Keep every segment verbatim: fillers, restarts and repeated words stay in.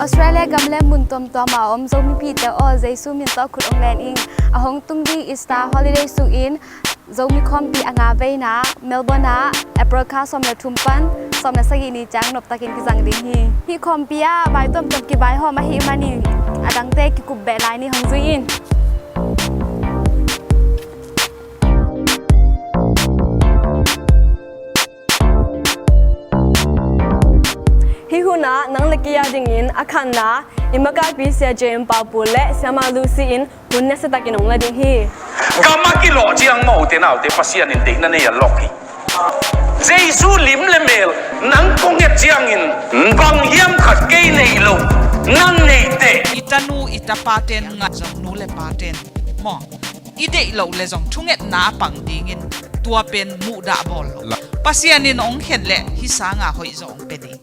Australia gam le mun tuamtuam a om Zomipihte aw, Jesu min tawh khut hong len ing. A hong tung ding Easter holiday sungin Zomi khawmpi a nga veina Melbourne ah April kha sawm le thum pan sawm le sagih ni ciang noptakin kizang ding hi. Hih khawmpi ah vai tuamtuam kivaihawm ahih manin a dangte kikup beh lai ni, hong zui in. Hih hunah nang le kei a dingin a khanna i makaipi Sia J M Pau Pu le Siama Lucy in hun nasiatakin hong la ding hi. Gam a kilawh ciang maw, ute naute, Pasian in deihna nei a lawk hi. Jesu lim le mel nang kong et ciangin bang hiam khat kei nei lo nang nei teh. I tanu i tapaten ngai zong, nu le paten maw, i deih loh le zong thungetna a pang dingin tua pen muhdah bawl lo. Pasian in hong khen leh hih sanga hoih zaw hong pia ding.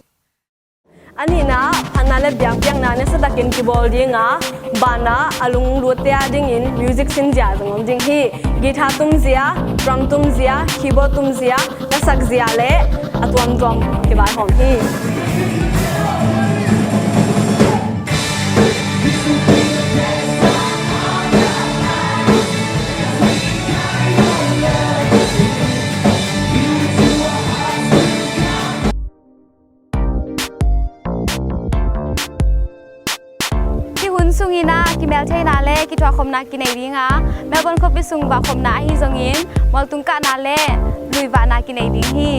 A nihna, phatna le biakpiakna nasiatakin kibawl ding a, banah a lunglutte a dingin music sinzia zong om ding hi. Guitar tumzia, drum tumzia, keyboard tumzia, lasakzia le a tuamtuam kivaihawm hi. Hih hun sungin ah kimeltheihna le kithuahkhopna kinei ding a, Melbourne khuapi sung vahkhopna ahi zongin mualtung kahna le luivahna kinei ding hi.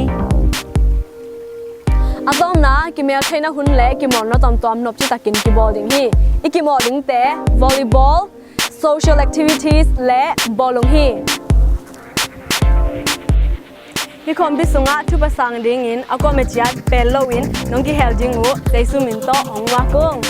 A tawpna, kimeltheihna hun le kimawlna tuamtuam nopcitakin kibawl ding hi. I kimawh dingte volleyball, social activities le bawlung hi. Hih khawmpi sungah thupha sang dingin a kuamah ciat pel loin nong kihel ding uh Jesu min tawh hong muak ung.